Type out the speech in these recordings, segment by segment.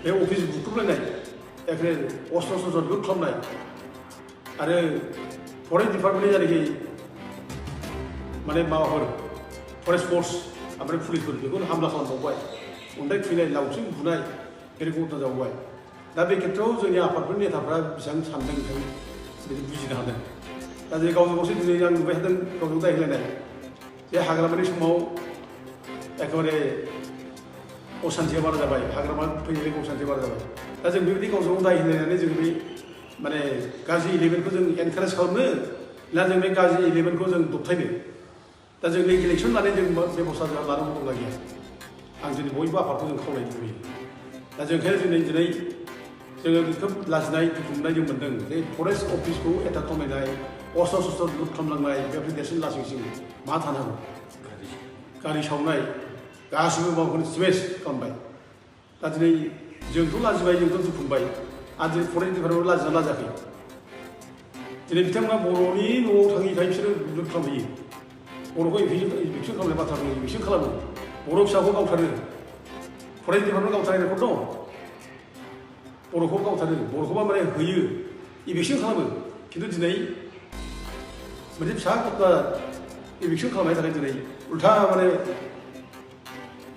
बे अफिस बुख्रुबलायनाय एखे अस्त्र शस्त्र लुट खालामनाय आरो फरेस्ट डिपार्टमेन्टनि जायनाखि माने माबाफोर फरेस्ट फोर्स ओमफ्राय पुलिसफोर बेखौ हामला खालामबावबाय अन्थाइ खुबैनाय लावथिं बुनाय बे घटना जाबावबाय दा बे खेत्रआव जोंनि आफादफोरनि नेताफ्रा बेसेबां सानदों बेखौ बिदि बुजिनो हादों दा जे गावजों गावसो दिनै आं नुबाय थादों गावजों दाय होलायनाय बे हाग्रामानि समाव एखेबारे असान्थिया बारा जाबाय हाग्रामा फैनायनि असान्थिया बारा जाबाय दा जों बेबायदि गावजों गाव दाय होलायनानै जों बे माने गाज्रि इलेभेन्टखौ जों एनकारेज खालामनो ना जों बे गाज्रि इलेभेन्टखौ जों दबथायनो दा जों बे इलेक्सन लानानै जों बेबस्था लानांगौ दंना गैया आं जोंनि बयबो आफादखौ जों खावलायनो लुबैयो दा जों ओंखायनो दिनै जोङो खोब लाजिनाय दुखु मोननाय जों मोन्दों जे फरेस्ट अफिसखौ एटाक खालामनाय अस्त्र शस्त्र लुट खालामलांनाय बेफोर देरसिन लासिंसिं मा थानांगौ गारि सावनाय गासिबो माबाखौनो स्मेश खालामबाय दा दिनै जोंथ' लाजिबाय जोंथ' दुखु मोनबाय आरो दिनै फरेस्ट डिपार्टमेन्टआव लाजिना लाजाखै दिनै बिथांमोना बर'नि न'आव थाङैखाय बिसोरो लुट खालामहैयो बर'खौ इभिकसन खालामनाय बाथ्रा दङ इभिकसन खालामो बर' फिसाखौ गावथारो फरेस्ट डिपार्टमेन्ट गावथारनाय रेकर्ड दङ बर'खौ गावथारो बर'खौबा माने होयो इभिकसन खालामो खिन्थु दिनै मोनसे फिसा गथ'आ इभिकसन खालामनायनि थाखाय दिनै उल्था माने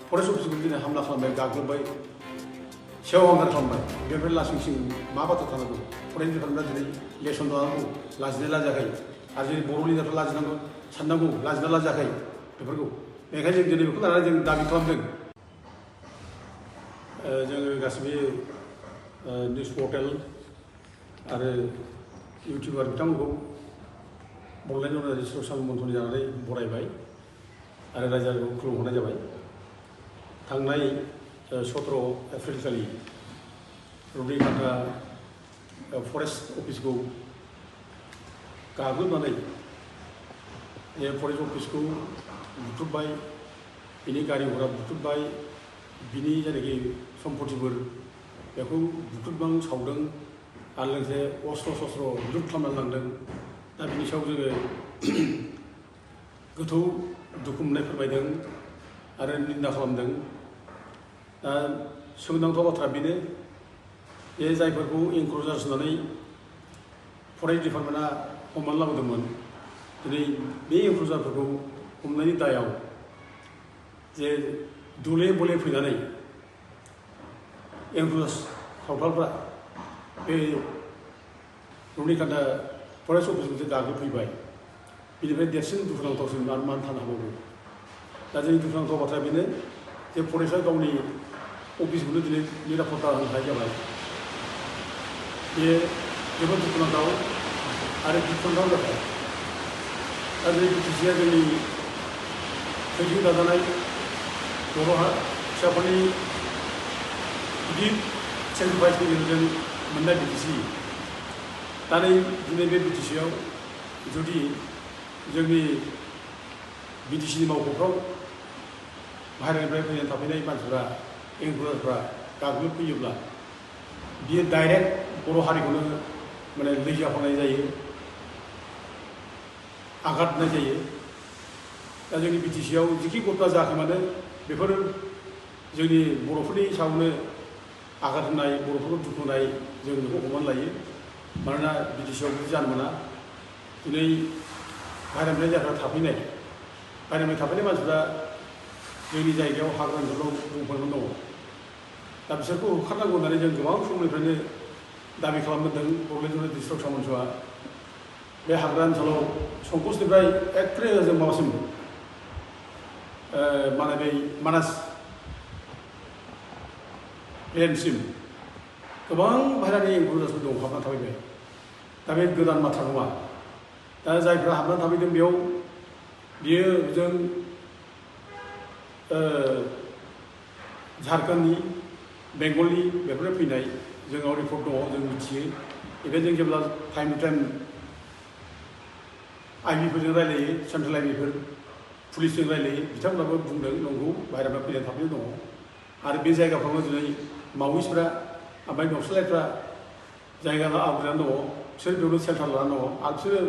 फरेस्ट अफिसखौ दिनै हामला खालामबाय गाग्लोबबाय सेवाहांगार खालामबाय बेनिफ्राय लासिंसिं मा बाथ्रा थानांगौ फरेस्ट डिपार्टमेन्टआ दिनै लेसन लानांगौ लाजिनाय लाजायाखै आरो जोंनि बर' लिडारफ्रा लाजिनांगौ साननांगौ लाजिना लाजायाखै बेफोरखौ बेनिखायनो जों दिनै बेखौ लानानै जों दाबि खालामदों जोङो गासिबो निउस पर्टेल आरो इउटिउबार बिथांमोनखौ बड'लेण्ड अरुणाचल ससियेल मन्थ्रि जानानै बरायबाय आरो रायजोखौ खुलुमहरनाय जाबाय थांनाय 17 एप्रिलखालि रुनिकाटा फरेस्ट अफिसखौ गाग्लोबनानै बे फरेस्ट अफिसखौ बुख्रुबबाय बिनि गारि घरा बुख्रुबबाय बिनि जायनाखि सम्पतिफोर बेखौ बुख्रुबबां सावदों आरो लोगोसे अस्त्र शस्त्र लुट खालामनानै लांदों दा बिनि सायाव जोङो गोथौ दुखु मोननाय फोरमायदों आरो निन्दा खालामदों दा सोमोनांथाव बाथ्रा बेनो जे जायफोरखौ एनकारेज होनानै फरेस्ट डिपार्टमेन्टआ हमनानै लाबोदोंमोन दिनै बे एनकारेजारफोरखौ हमनायनि दायाव जे दले बले फैनानै एनकारेज सावथालफ्रा बे रुनिकाटा फरेस्ट अफिसखौ गाग्लोबफैबाय बिनिफ्राय देरसिन दुखुनांथावसिन मान थानो हाबावो दा जोंनि दुखुनांथाव बाथ्राया बेनो जे फरेस्टआ गावनि अफिसखौनो दिनै निरापत्ता होनो हायै जाबाय बे जोबोद दुखुनांथाव आरो गिख्रंथाव जाबाय दा दिनै बिटिसिआ जोंनि खैजों दाजानाय बर' फिसाफोरनि गिदिर सेक्रिफाइसनि गेजेरजों मोननाय बिटिसि दा दिनै बे बिटिसिआव जुदि जोंनि बिटिसिनि मावख'फ्राव बाहेरानिफ्राय फैनानै थाफैनाय मानसिफ्रा एनकारेजारफ्रा गाग्लोबफैयोब्ला बियो डाइरेक्ट बर' हारिखौनो माने लैजाफानाय जायो आघात होनाय जायो दा जोंनि बिटिसिआव जिखि घटना जायाखै मानो बेफोर जोंनि बर'फोरनि सायावनो आघात होनाय बर'फोरखौ दुखु होनाय जों बेखौ हमनानै लायो मानोना बिटिसिआव बिदि जानो मोना दिनै बाहेरानिफ्राय जायफ्रा थाफैनाय बाहेरानिफ्राय थाफैनाय मानसिफ्रा जोंनि जायगायाव हाग्रा ओनसोलाव बुंफबनानै दङ दा बिसोरखौ होखारनांगौ होननानै जों गोबां समनिफ्रायनो दाबि खालामबोदों बड'लेण्ड अरुणाचल डिस्ट्रिक्ट सामन्सआ बे हाग्रा ओनसोलाव संकसनिफ्राय एखे जों माबासिम माने बै मानास प्लेनसिम गोबां बाहेरानि एनकारेजारफोर दं हाबनानै थाफैबाय दा बे गोदान बाथ्रा नङा दा जायफ्रा हाबनानै थाफैदों बियो जों झारखन्डनि बेंगलनि बेफोरनो फैनाय जोंनाव रिपर्ट दङ जों मिथियो बेखायनो जों जेब्ला टाइम टु टाइम आइबिफोरजों रायलायो सेन्ट्रेल आइबिफोर पुलिसजों रायलायो बिथांमोनाबो बुंदों नंगौ बाहेरानिफ्राय फैनानै थाफैनाय दङ आरो बे जायगाफ्रावनो दिनै मावइस्टफ्रा ओमफ्राय नक्सलाइटफ्रा जायगा आवग्रिनानै दङ बिसोर बेयावनो सेल्टार लानानै दङ आरो बिसोरो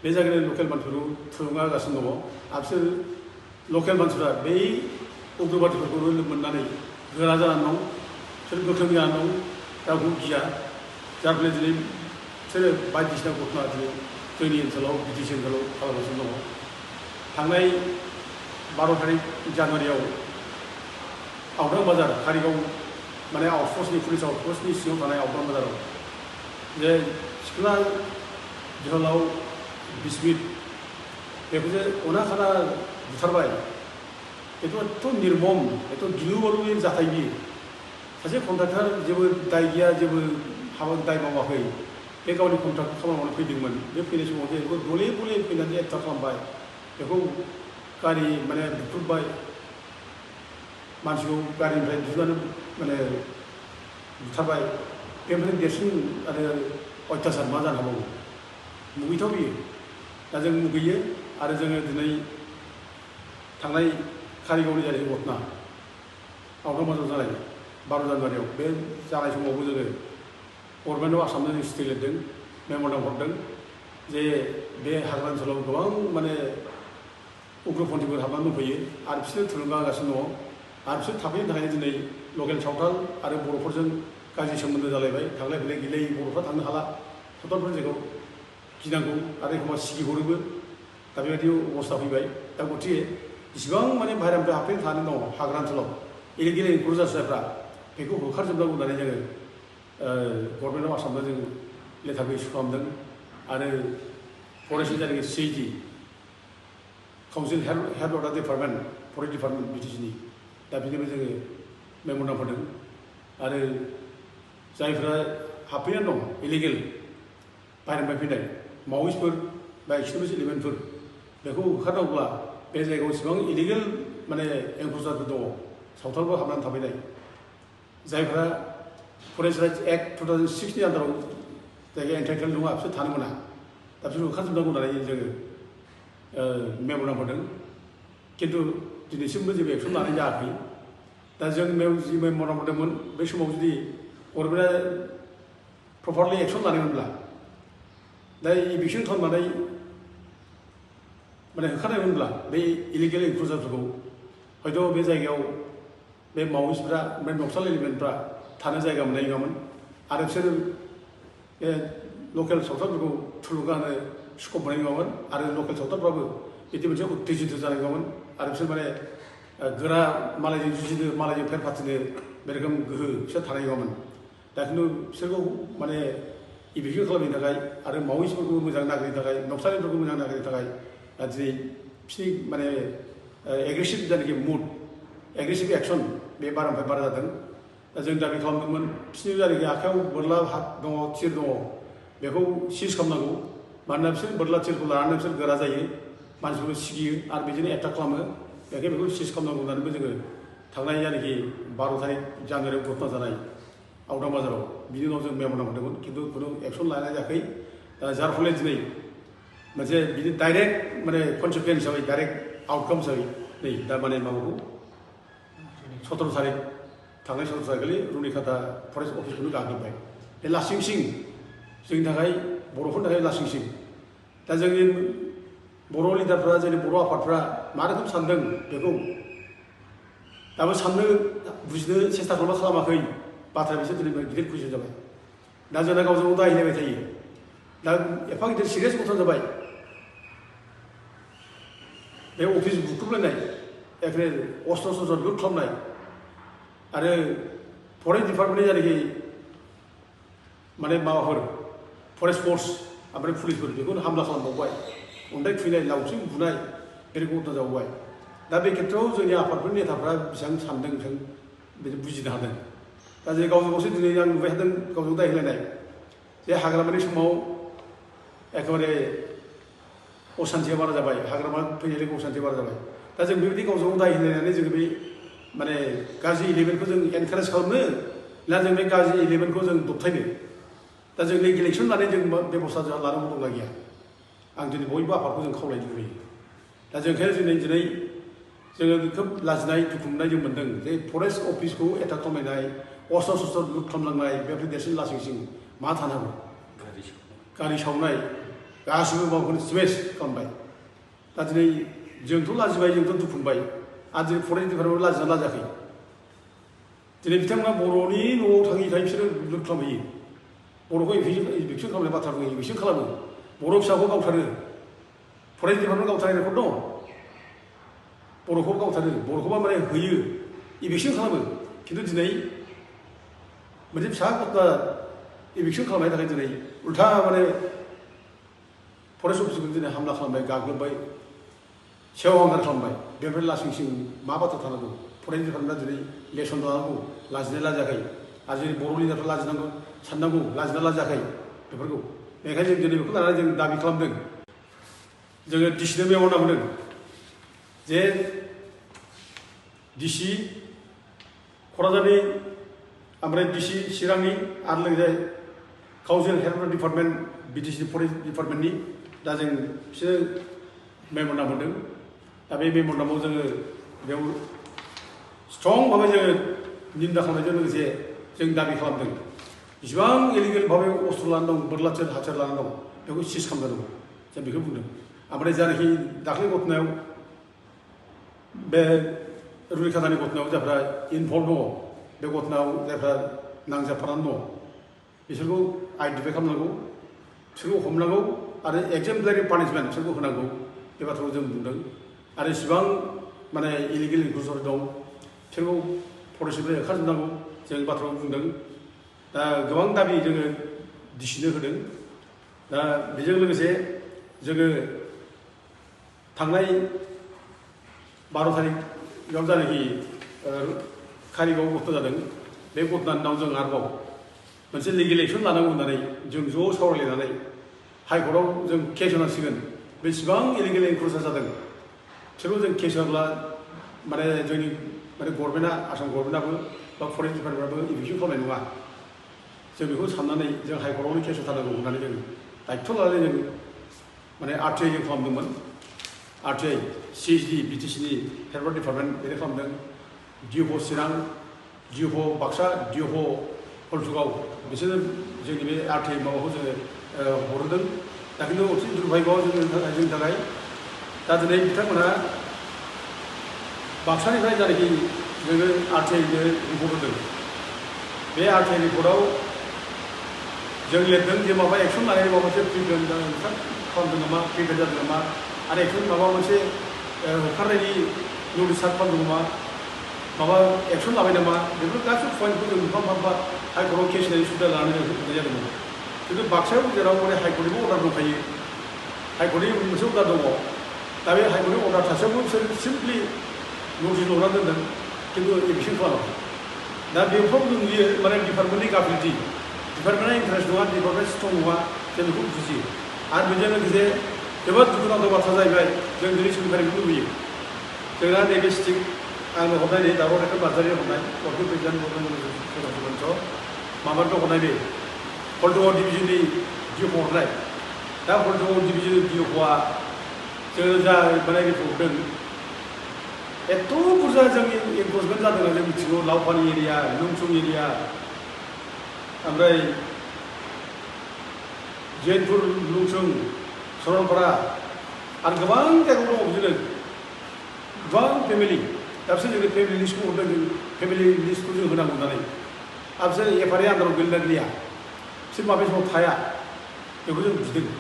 बे जायगानि लकेल मानसिफोरखौ थुलुंगा होगासिनो दङ आरो बिसोर लकेल मानसिफ्रा बै उग्रबादिफोरखौ मोननानै गोरा जानानै दं बिसोर गोख्रों गियान दं रावखौ गिया जार फले दिनै बिसोरो बायदिसिना घटना दिनै जोंनि ओनसोलाव बिटिसि ओनसोलाव खालामगासिनो दङ थांनाय 12 तारिख जानुवारियाव आवदां बाजार कारिगाव माने आउटपस्टनि पुलिस आउटपस्टनि सिङाव थानाय आवदां बाजाराव जे सिख्ला जोहोलाव बिस्मित बेखौ जे अना खाना बुथारबाय बेथ' एथ' निर्मम एथ' गिलु बालु जाथाय बियो सासे कन्ट्राक्टर जेबो दाय गैया जेबो हाबा दाय मावाखै बे गावनि कन्ट्राक्ट खामानि मावनो फैदोंमोन बे फैनाय समाव जे बेखौ गले गले फैनानै एटाक खालामबाय बेखौ गारि माने बुख्रुबबाय मानसिखौ गारिनिफ्राय दिहुननानै माने बुथारबाय बेनिफ्राय देरसिन आरो अत्याचार मा जानो हाबावो मुगैथाव बियो दा जों मुगैयो आरो जोङो दिनै थांनाय कारिगावनि जानाय घटना आवदां बाजाराव जानाय 12 जानुवारियाव बे जानाय समावबो जोङो गभर्नमेन्टआव आसामनो जों चिठि लिरदों मेम'रेन्डाम हरदों जे बे हाग्रा ओनसोलाव गोबां माने उग्रपन्थिफोर हाबनानै दंफैयो आरो बिसोरो थुलुंगा होगासिनो दङ आरो बिसोर थाफैनो थाखायनो दिनै लकेल सावथाल आरो बर'फोरजों गाज्रि सोमोन्दो जालायबाय थांलाय फैलाय गैलायै बर'फ्रा थांनो हाला सावथालफोर जायगायाव गिनांगौ आरो एखमबा सिगिहरोबो दा बेबायदि अबस्था फैबाय दा गथिखे इसिबां माने बाहेरानिफ्राय हाबफैनो थानानै दङ हाग्रा ओनसोलाव इलिगेल एनक्रोचार जायफ्रा बेखौ होखारजोबनांगौ होननानै जोङो गभर्नमेन्टआव आसामनो जों लेटारबो इस्यु खालामदों आरो फरेस्टनि जायनाखि CID council head of the department forest department बिटिसिनि दा बिनिबो जोङो मेम'रेन्डाम हरदों आरो जायफ्रा हाबफैनानै दं इलिगेल बाहेरनिफ्राय फैनाय मावइस्टफोर बा एक्सट्रिमिस्ट एलिमेन्टफोर बेखौ होखारनांगौब्ला बे जायगायाव इसेबां इलिगेल माने एनक्रोचारफोर दङ सावथालफोर हाबनानै थाफैनाय जायफ्रा फरेस्ट राइट्स एक्ट 2006नि आन्दाराव जायगा एन्टाइटेल दङ बिसोर थानो मोना दा बिसोर होखारजोबनांगौ होननानै जोङो मेम'रेन्डाम हरदों खिन्थु दिनैसिमबो जेबो एक्सन लानाय जायाखै दा जों जि मेम'रेन्डाम हरदोंमोन बे समाव जुदि गभर्नमेन्टआ प्रपारलि एक्सन लानायमोनब्ला दा इभिक्सन खालामनानै माने होखारनायमोनब्ला बे इलिगेल एनक्रोचारफोरखौ हयथ' बे जायगायाव बे मावइस्टफ्रा ओमफ्राय नक्साल एलिमेन्टफ्रा थानो जायगा मोननाय नङामोन आरो बिसोरो बे लकेल सावथालफोरखौ थुलुंगा होनो स्कप मोननाय नङामोन आरो लकेल सावथालफ्राबो बिदि मोनसे उत्तेजित जानाय नङामोन आरो बिसोर माने गोरा मालायजों जुजिनो मालायजों फेर फाथिनो बे रोखोम गोहो बिसोर थानाय नङामोन दा खिन्थु बिसोरखौ माने इभिक्सन खालामनो थाखाय आरो मावइस्टफोरखौ मोजां नागिरनो थाखाय नक्सालिफोरखौ मोजां नागिरनो थाखाय दिनै बिसोरनि माने एग्रेसिभ जायनाखि मुड एग्रेसिभ एक्सन बे बारानिफ्राय बारा जादों दा जों दाबि खालामदोंमोन बिसोरनि जायनाखि आखायाव बोरला दङ थिर दङ बेखौ सिज खालामनांगौ मानोना बिसोर बोरला थिरखौ लानानै बिसोर गोरा जायो मानसिफोरखौ सिगियो आरो बिदिनो एटाक खालामो बेखायनो बेखौ सिज खालामनांगौ होननानैबो जोङो थांनाय जायनाखि 12 तारिख जानुवारियाव घटना जानाय आवदां बाजाराव बिनि उनाव जों मेम'रेन्डाम हरदोंमोन खिन्थु खुनु एक्सन लानाय जायाखै जार फले दिनै मोनसे बिदि डाइरेक्ट माने कनसिकुवेन्स हिसाबै डाइरेक्ट आउटकाम हिसाबै नै दा माने माबाखौ 17 तारिख थांनाय 17 तारिखखालि रुनिकाटा फरेस्ट अफिसखौनो गाग्लोबबाय बे लासिंसिं जोंनि थाखाय बर'फोरनि थाखाय लासिंसिं दा जोंनि बर' लिडारफ्रा जोंनि बर' आफादफ्रा मा रोखोम सानदों बेखौ दाबो साननो बुजिनो सेस्था खालामाखै बाथ्राया बिसोर दिनै गिदिर कुइसन जाबाय दा जोंना गावजों गाव दायलायबाय थायो दा एफा गिदिर सिरियास घटना जाबाय बे अफिस बुख्रुबलायनाय एखे अस्त्र शस्त्र लुट खालामनाय आरो फरेस्ट डिपार्टमेन्टनि जायनाखि माने माबाफोर फरेस्ट फोर्स ओमफ्राय पुलिसफोर बेखौनो हामला खालामबावबाय अन्थाइ खुबैनाय लावथिं बुनाय बे घटना जाबावबाय दा बे खेत्रआव जोंनि आफादफोरनि नेताफ्रा बेसेबां सानदों बेसेबां बिदि बुजिनो हादों दा जे गावजों गावसो दिनै आं नुबाय थादों गावजों दाय होलायनाय जे हाग्रामानि समाव एखेबारे असान्थिया बारा जाबाय हाग्रामा फैनाय लोगो असान्थिया बारा जाबाय दा जों बेबायदि गावजों गाव दाय होलायनानै जोङो बे माने गाज्रि इलेमेन्टखौ जों एनकारेज खालामनो ना जों बे गाज्रि इलेमेन्टखौ जों दबथायनो दा जों इलेक्सन लानाय जों बेबस्था लानांगौ दंना गैया आं दिनै बयबो आफादखौ जों खावलायनो लुबैयो दा जों ओंखायनो दिनै जोङो खोब लाजिनाय दुखु मोननाय जों मोन्दों जे फरेस्ट अफिसखौ एटाक खालामनाय अस्त्र शस्त्र लुट खालामलांनाय बेफोर देरसिन लासिंसिं मा थानांगौ गारि सावनाय गासिबो माबाखौनो स्मेश खालामबाय दा दिनै जोंथ' लाजिबाय जोंथ' दुखु मोनबाय आरो दिनै फरेस्ट डिपार्टमेन्टआव लाजिना लाजायाखै दिनै बिथांमोना बर'नि न'आव थाङै बिसोरो लुट खालामहैयो बर'खौ इभिकसन खालामनाय बाथ्रा बुङो इभिकसन खालामो बर' फिसाखौ गावथारो फरेस्ट डिपार्टमेन्ट गावथारनाय रेकर्ड दं बर'खौ गावथारो बर'खौबा माने होयो इभिकसन खालामो खिन्थु दिनै मोनसे फिसा गथना इभिकसन खालामनायनि थाखाय दिनै उल्था माने फरेस्ट अफिसखौ दिनै हामला खालामबाय गाग्लोबबाय सेवाहांगार खालामबाय बेनिफ्राय लासिं मा बाथ्रा थानांगौ फरेस्ट डिपार्टमेन्टआ दिनै लेसन लानांगौ लाजिनाय लाजायाखै आरो जोंनि बर' लिडारफ्रा लाजिनांगौ साननांगौ लाजिना लाजायाखै बेफोरखौ बेनिखायनो जों दिनै बेखौ लानानै जों दाबि खालामदों जोङो डिसिनो मेमर होना बुंदों जे डिसि क'क्राझारनि ओमफ्राय डिसि चिरांनि आरो लोगोसे council health department BTC forest डिपार्टमेन्टनि दा जों बिसोर मेमर मोनदों दा बे मेमर नामाव जोङो बेयाव स्ट्रं भाबै जोङो निन्दा खालामनायजों लोगोसे जों दाबि खालामदों जेसेबां इलिगेल भाबै अस्त्र लानानै दं बोरला हाथियार लानानै दं बेखौ सिज खालामनांगौ जों बेखौ बुंदों ओमफ्राय जायनाखि दाख्लै घटनायाव बे रुनिकातानि घटनायाव जायफ्रा इनभल्भ दङ बे घटनायाव जायफ्रा नांजाबफानानै दङ बिसोरखौ आइडेन्टिफाइ खालामनांगौ बिसोरखौ हमनांगौ आरो एक्जेम्पलारि पानिशमेन्ट बिसोरखौ होनांगौ बे बाथ्राखौ जों बुंदों आरो इसिबां माने इलिगेल इनक्रुजर दं बिसोरखौ फरेस्टनिफ्राय होखारजोबनांगौ जों बाथ्राखौ बुंदों दा गोबां दाबि जोङो डिसिनो होदों दा बेजों लोगोसे जोङो थांनाय 12 तारिखआव जानाखि कारिगाव घटना जादों बे घटनानि उनाव जों आरोबाव मोनसे लिगेल एक्सन लानांगौ होननानै जों ज' सावरायलायनानै हाइकर्टआव जों केस होनांसिगोन बेसेबां इलिगेल इनक्रुजर जादों बिसोरखौ जों केस होब्ला माने जोंनि माने गभर्नमेन्टआ आसाम गभर्नमेन्टआबो बा फरेस्ट डिपार्टमेन्टआबो इभिकसन खालामनाय नङा जों बेखौ साननानै जों हाइकर्टआवनो केस होथारनांगौ होननानै जों दायित्व लानानै जों माने आरटिआइ जों खालामदोंमोन आरटिआइ सिएसडि बिटिसिनि हेल्थ डिपार्टमेन्ट बेनो खालामदों डिअफ चिरां डिअफ बाक्सा डिअफ हलथुगाव बिसोरो जोंनि बे आरटिआइ माबाखौ जोङो हरदों दा खिन्थु अति दुर्भाग्यआव जोंनि थाखाय दा दिनै बिथांमोनहा बाक्सानिफ्राय जायनाखि जोङो आरटिआइनो रिपर्ट होदों बे आरटिआइ रिपर्टआव जों लिरदों जे माबा एक्सन लानायनि माबा मोनसे प्रिपेयार खालामदों नामा प्रिपेयार जादों नामा आरो एक्सन माबा मोनसे होखारनायनि नटिस सार्ट खालामदों नामा माबा एक्सन लाबाय नामा बेफोर गासैबो पइन्टखौ जों मोनफा हाइकर्टआव केस होनायनि सुबिदा लानानै जों होनाय जादोंमोन खिन्थु बाक्सायाव जेराव माने हाइकर्टनिबो अर्डार दंखायो हाइकर्टनि मोनसे अर्डार दङ दा बे हाइकर्टनि अर्डार थासेयावबो बिसोर सिम्पलि नटिस ल'नानै दोनदों खिन्थु इभिकसन खालामाखै दा बेफोराव जों नुयो माने डिपार्टमेन्टनि गाफिलथि डिपार्टमेन्टआ इन्टारेस्ट नङा डिपार्टमेन्ट स्ट्रं नङा जों बेखौ बुजियो आरो बेजों लोगोसे जोबोद दुखुनांथाव बाथ्रा जाहैबाय जों दिनै सोलिफारिखौ लुबैयो जोंना नैबे स्टिक आंनो हरनाय नै दावराव देखाय बाजारि हरनाय वर्किं प्रेसिडेन्ट गभर्नमेन्ट माबानिफ्राय हरनाय बे हल्टुगाव डिभिजननि डिअफ हरनाय दा हल्टुगाव डिभिजननि डिअफआ जोङो जा माने रिपर्ट हरदों एथ' बुरजा जोंनि एनक्रचमेन्ट जादों जों मिथिगौ लावपानि एरिया लुमसुं एरिया ओमफ्राय जैनपुर लुमसुं सरलपारा आरो गोबां जायगायाव दङ बिदिनो गोबां फेमिलि दा बिसोर जोंनि फेमिलि लिस्टखौ हरदों जों फेमिलि लिस्टखौ जों होनांगौ होननानै आरो बिसोर एफआइआर आन्दाराव गोलैना गोलैया बिसोर माबे समाव थाया बेखौ जों बुजिदों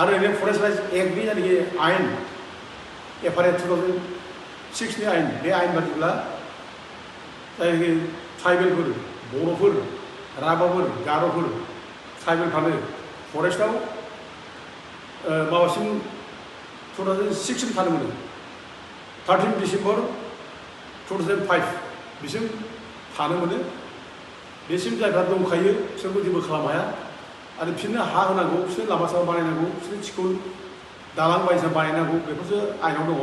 आरो ओरैनो फरेस्ट राइट्स एक्टनि जायनाखि आयेन एफआइआर 2006नि आयेन बे आयेन बादिब्ला जायनाखि ट्राइबेलफोर बर'फोर राभाफोर गार'फोर ट्राइबेलफ्रानो फरेस्टआव माबासिम 2006सिम थानो मोनो 13 डिसेम्बर 2005 बिसिम थानो मोनो बेसिम जायफ्रा दंखायो बिसोरखौ जेबो खालाम हाया आरो बिसोरनो हा होनांगौ बिसोरनो लामा सामा बानायनांगौ बिसोरनो स्कुल दालां बायदिसिना बानायनांगौ बेफोरसो आयेनाव दङ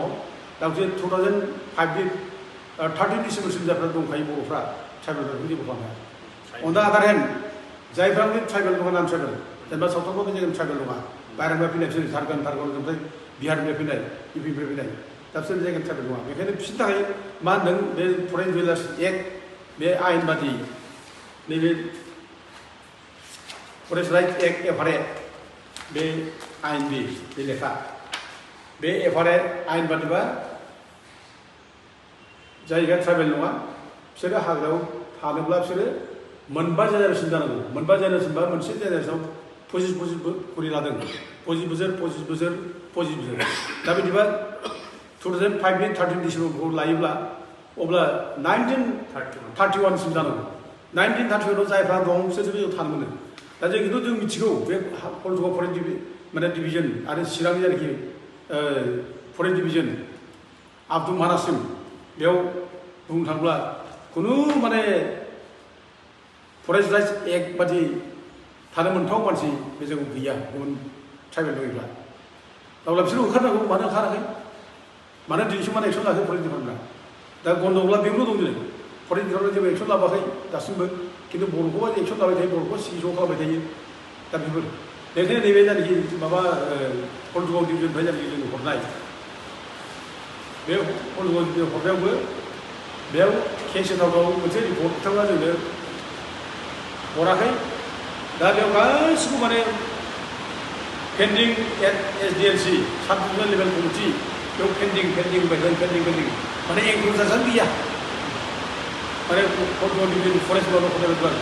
दा बिसोर 2005नि 13 डिसेम्बरसिम जायफ्रा दंखायो बर'फ्रा ट्राइबेलफोरखौ जेबो खालाम हाया अन दा आदार हेन्ड जायफ्रा ट्राइबेल नङा नान ट्राइबेल जेनेबा सावथालफ्राव बे जायगायाव ट्राइबेल नङा बाहेरानिफ्राय फैनाय बिसोर झारखन्ड ओमफ्राय बिहारनिफ्राय फैनाय इउपिनिफ्राय फैनाय दा बिसोर जायगानि ट्राइबेल नङा बेखायनो बिसोरनि थाखाय मा होनदों बे फरेस्ट भिलेज एक्ट बे आयेन बादि नैबे फरेस्ट राइट एक्ट एफआरए बे आयेन बे लेखा बे एफआरए आयेन बादिबा जायगा ट्राइबेल नङा बिसोरो हाग्रायाव थानोब्ला बिसोरो मोनबा जेनेरेसन जानांगौ मोनबा जेनेरेसन बा मोनसे जेनेरेसनाव 25 खरि लादों 25 बोसोर 25 बोसोर 25 बोसोर दा बिदिबा 2005 नि 13 डिसेम्बरखौ लायोब्ला अब्ला 1931 सिम जानांगौ 1931 आव जायफ्रा दं बिसोरसो बेयाव थानो मोनो दा जों खिन्थु जों मिथिगौ बे हलथुगाव फरेस्ट माने डिभिजन आरो चिरांनि जायनाखि फरेस्ट डिभिजन आब्दुल मानासिम बेयाव बुंनो थाङोब्ला खुनु माने फरेस्ट राइट्स एक्ट बादि थानो मोनथाव मानसि बे जों गैया गुबुन ट्राइबेल दङब्ला अब्ला बिसोर ओंखारनांगौ मानो ओंखाराखै मानो दिनैसिम मानो एक्सन लायाखै फरेस्ट डिपार्टमेन्टआ दा गन्दगोला बेयावनो दं दिनै फरेस्ट डिपार्टमेन्टआ जेबो एक्सन लाबोआखै दासिमबो खिन्थु बर'खौबा एक्सन लाबाय थायो बर'खौ सिगिस' खालामबाय थायो दा बेफोर बेखायनो नैबे जायनाखि माबा हलथुगाव डिभिजननिफ्राय जायनाखि जों हरनाय बे हलथुगाव डिभिजन हरनायावबो बेयाव केसेसआव दं मोनसे रिपर्ट बिथांमोना जोंनो हराखै दा बेयाव गासिबो माने पेन्डिं एट SDLC साब डिभिजनेल लेभेल कमिटि बेयाव पेन्डिं माने एग्रिकालचार गैया माने हलथुगाव डिभिजन फरेस्ट ल'नो हरनाय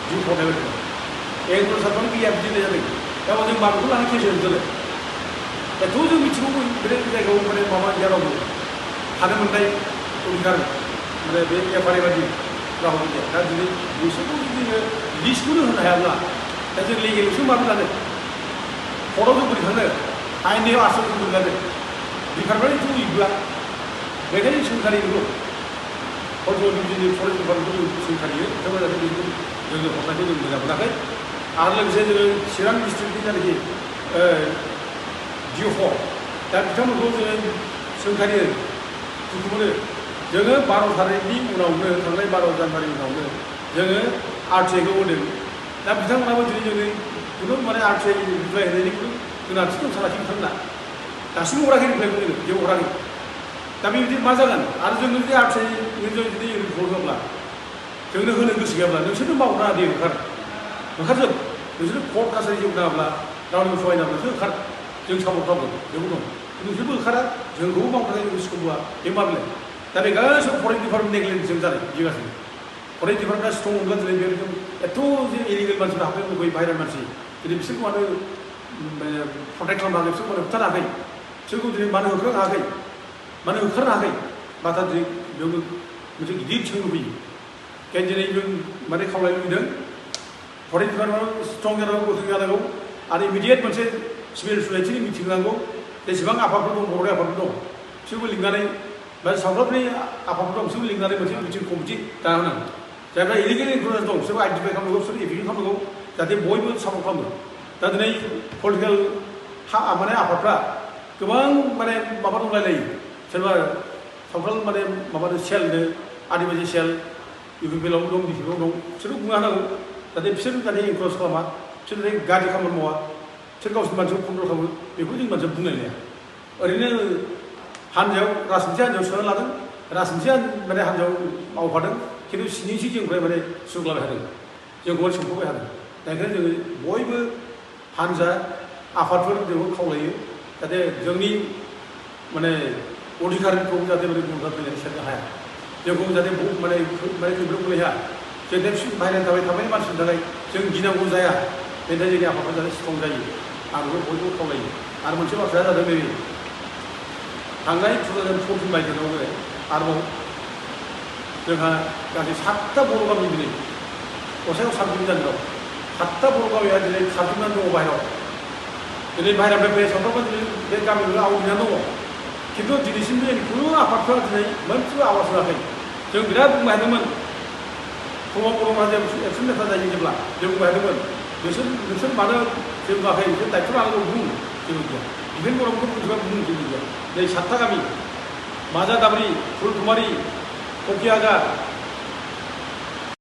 जिउ हरनाय बायदि एग्रिकालचार गैया बिदिनो जादों दा जों माबाखौ लानानै केस होदों दाथ' जों मिथिगौ बे जायगायाव माने माबा गैया रावबो थानो मोननाय अधिकार माने बे एफआरए बायदि रावबो गैया दा दिनै बिसोरखौ जोङो लिस्टखौनो होनो हायाब्ला दा जों लिगेलसो माबोरै लानो कर्टआव जों बोरै थांनो आयेननि आसलखौ बोरै लानो डिपार्टमेन्ट होयोब्ला बेखायनो सोंखारि नंगौ हलथुगाव डिभिजननि फरेस्ट डिपार्टमेन्टखौ जों सोंखारियो बिथांमोना जाहाथे बेखौ जोंनो हरनायखौ जों मोजां मोनाखै आरो लोगोसे जोङो चिरां डिस्ट्रिक्टनि जायनाखि DF दा बिथांमोनखौ जोङो सोंखारियो दुखु मोनो जोङो 12 तारिखनि उनावनो थांनाय 12 जानुवारि उनावनो जोङो RTIखौ होदों दा बिथांमोनाबो दिनै जोंनि खुनु माने RTI रिप्लाइ होनायनि खुनु गोनांथि दंथाराखै बिथांमोना दासिमबो हराखै रिप्लाइखौ जोङो जेबो हराखै दा बेबायदि मा जागोन आरो जोंनो जुदि RTI जुदि रिपर्ट होब्ला जोंनो होनो गोसो गैयाब्ला नोंसोरनो मावना दे ओंखारजोब नोंसोरनो कर्ट कासारि जेबो नाङाब्ला रावनिबो सहायनाब्लासो ओंखार जों सापर्ट खालामगोन बेबो दं नोंसोरबो ओंखारा जोंखौबो मावनो थाखाय गोसोखौ होआ बे माबोरै दा बे गासिबो फरेस्ट डिपार्टमेन्ट नेग्लेक्टजों जानाय बिगासिनो फरेस्ट डिपार्टमेन्टआ स्ट्रं मोनब्ला दिनै बे एथ' जे इलिगेल मानसिफोर हाबनो लुबैयो बाहेरा मानसि दिनै बिसोरखौ मानो प्रटेक्ट खालामनो हायाखै बिसोरखौ मानो होबथानो हायाखै बिसोरखौ दिनै मानो होखारनो हायाखै मानो ओंखारनो हायाखै बाथा दिनै बेयावनो मोनसे गिदिर सोंनो फैयो ओंखायनो दिनै जों माने खावलायनो लुबैदों फरेस्ट डिपार्टमेन्टआव स्ट्रं जानांगौ गोख्रों जानांगौ आरो इमिडियेट मोनसे सिभिल ससाइटिनि मिटिं नांगौ जेसेबां आफादफोर दं बर'नि आफादफोर दं बिसोरबो लिंनानै बा सावथालनि आफादफोर दं बिसोरबो लिंनानै मोनसे मिटिं कमिटि दाना होनांगौ जायफ्रा इलिगेल इनफ्लुयेन्स दं बिसोरबो आइडेन्टिफाइ खालामनांगौ बिसोर एफिकेसन खालामनांगौ जाहाथे बयबो सापर्ट खालामो दा दिनै पलिटिकेल माने आफादफ्रा गोबां माने माबा दंलायलायो सोरबा सावथाल माने माबानो सेलनो आदिबासि सेल UPPL दं DCPL दं बिसोरखौ बुंना होनांगौ जाहाथे बिसोर जाहाथे इनक्राज खालामा बिसोर जाहाथे गाज्रि खामानि मावा बिसोर गावसोरनि मानसिखौ कन्ट्रल खालामो बेखौ जों मानसिया बुंलायनाया ओरैनो हानजायाव राजखान्थि हान्जायाव सोना लादों राजखान्थि माने हान्जायाव मावफादों खिन्थु सिनिसि जोंनिफ्राय माने सुग्लाबाय थादों जोंखौ सोंफबाय थादों दा ओंखायनो जोङो बयबो हान्जा आफादफोर जोंखौ खावलायो जाहाथे जोंनि माने अधिकारखौ जाहाथे माने गुबुनफ्रा फैनानै सेरनो हाया जोंखौ जाहाथे माने खैफोद गोलैया जों दा बाहेरानि थाबाय मानसिनि थाखाय जों गिनांगौ जाया बेनि थाखाय जोंनि आफादफ्रा जाहाथे स्ट्रं जायो आं बेखौ बयबो खावलायो आरो मोनसे बाथ्राया जादों नैबे थांनाय 2014 मायथाइयावनो आरोबाव जोंहा गासै 7टा बर' गामि दिनै गसाइगाव साबडिभिजन जानायाव 7टा बर' गामिया दिनै खारजोबनानै दङ बाहेरायाव दिनै बाहेरानिफ्राय फैनाय सावथालफ्रा दिनै बे गामियाव आवग्रिनानै दङ खिन्थु दिनैसिमबो जोंनि खुनु आफादफ्रा दिनै मोनसेबो आवाज होआखै जों बिराद बुंबाय थादोंमोन फुङाव बर' माहारिया एक्सन लेटार जायो जेब्ला जों बुंबाय थादोंमोन नोंसोर मानो जों बुङाखै नोंसोर दायथ' लानांगौ बुं जेबो गैया डिफेन्स बर'खौ बुंजोबा बुं जेबो गैया नै 7टा गामि माजा दाब्रि फुलकुमारि ककियागा